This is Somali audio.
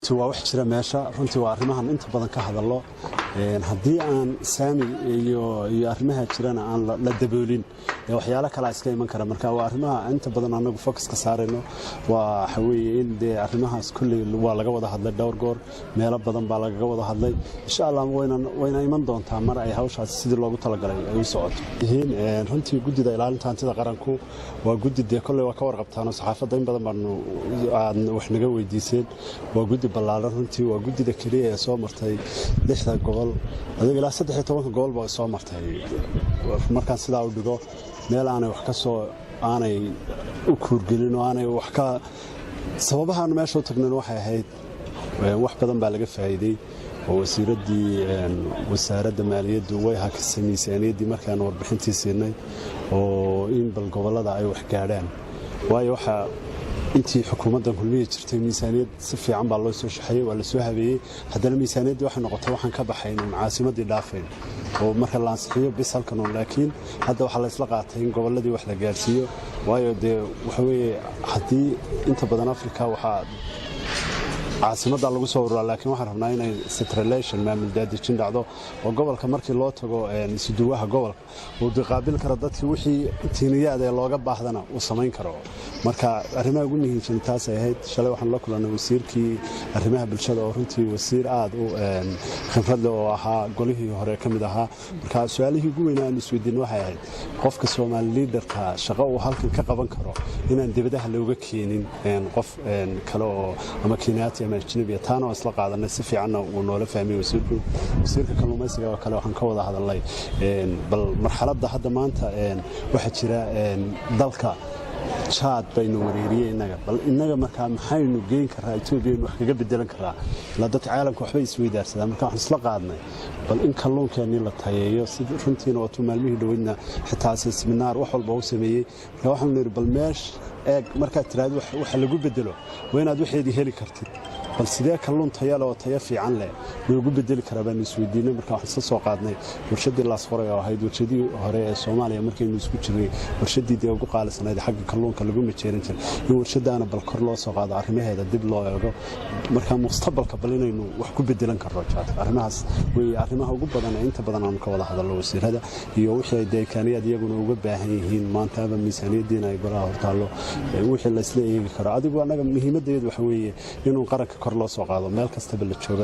Runtii waa wax jira meesha. Runtii waa arrimahan inta badan ka hadallo. Haddii aan saami iyo arrimaha jirana aan la daboolin, waxyaalo kalaa iska iman kara. Marka waa arrimaha inta badan anagu focus ka saarayno. Waxa weeye in dee arrimahaas kulley waa laga wada hadlay dhowr goor, meelo badan baa lagaga wada hadlay. Insha Allah wayna iman doontaa mar ay hawshaas sidii loogu talagalay ay u socoto. Runtii guddida ilaalinta hantida qaranku waa guddi dee kolley waa ka warqabtaanoo saxaafadda in badan baanu aad wax naga weydiiseen. Waa guddi ballaaran runtii, waa guddida keliya ee soo martay lixda gobol, adiga ilaa 13-ka gobol baa soo martay. Markaan sidaa u dhigo, meel aanay wax ka soo aanay u kuurgelin oo aanay wax ka sababahaanu meesha u tagnan waxay ahayd wax badan baa laga faa'iiday oo wasiiraddii wasaaradda maaliyaddu way hakisay miisaaniyaddii markaan warbixintii siinay oo in bal gobollada ay wax gaadhaan, waayo waxaa intii xukuumaddan Kulmihi jirtay miisaaniyad si fiican baa loo soo shaxeeyey, waa la soo habeeyey. Haddana miisaaniyaddii waxay noqotay waxaan ka baxayn uun caasimaddii dhaafayn oo marka la ansixiyo bis halkan uun. Laakiin hadda waxaa la isla qaatay in gobolladii wax la gaarsiiyo, waayo dee waxa weeye haddii inta badan Afrika waxaa caasimadda lagu soo ururaa, laakiin waxaan rabnaa inay centralization, maamul daadejin dhacdo oo gobolka markii loo tago isuduwaha gobolka uu diqaabil karo dadkii, wixii tiiniyaad ee looga baahdana uu samayn karo. Marka arrimaha ugu muhiimsan taasay ahayd. Shalay waxaan la kulannay wasiirkii arrimaha bulshada oo runtii wasiir aad u khibrad leh oo ahaa golihii hore ka mid ahaa. Marka su-aalihii ugu weynaa aan isweydiin waxay ahayd qofka Soomaali leaderka shaqo uu halkan ka qaban karo inaan dibadaha looga keenin qof kale oo ama Kenyaati ama ajnabiya. Taana waan isla qaadanay, si fiicanna uu noola fahmay wasiirku. Wasiirka kalluumaysiga oo kale waxaan ka wada hadalnay bal marxaladda hadda maanta waxaa jira dalka Jaad baynu wareeriyey innaga. Bal innaga markaa maxaynu geyn karaa Etoobiya wax kaga bedelan karaa? Ilaa dadka caalamka waxbay isweydaarsadaan. Marka waxaan isla qaadnay bal in kalluunkeenii la tayeeyo. Si runtiina waatuu maalmihii dhoweydna xitaa seminaar wax walba u sameeyey. Marka waxaanu nidhi bal meesh eeg, markaad tiraahdo waxa lagu bedelo waa inaad waxeedii heli kartid. Bal sidee kalluun taya leh oo tayo fiican leh loogu bedeli karaa baanu isweydiinay. Marka waxaan isla soo qaadnay warshadii Laasqoray oo ahayd warshadii hore ee Soomaaliya markaynu isku jirnay, warshadii dee ugu qaalisanayd xagga kalluunka lagu majeerin jiray, in warshadaana bal kor loo soo qaado, arrimaheeda dib loo eego. Marka mustaqbalka bal inaynu wax ku bedelan karno jaadka. Arrimahaas wey arrimaha ugu badan ee inta badan aanu ka wada hadalno wasiirada iyo wixii ay deekaaniyaad iyaguna uga baahan yihiin maantaaba miisaaniyaddiina ay golaha hortaallo, wixii laysla eegi karo. Adigu annaga muhiimaddeedu waxa weeye inuu qaranka kor loo soo qaado meel kastaba la jooga.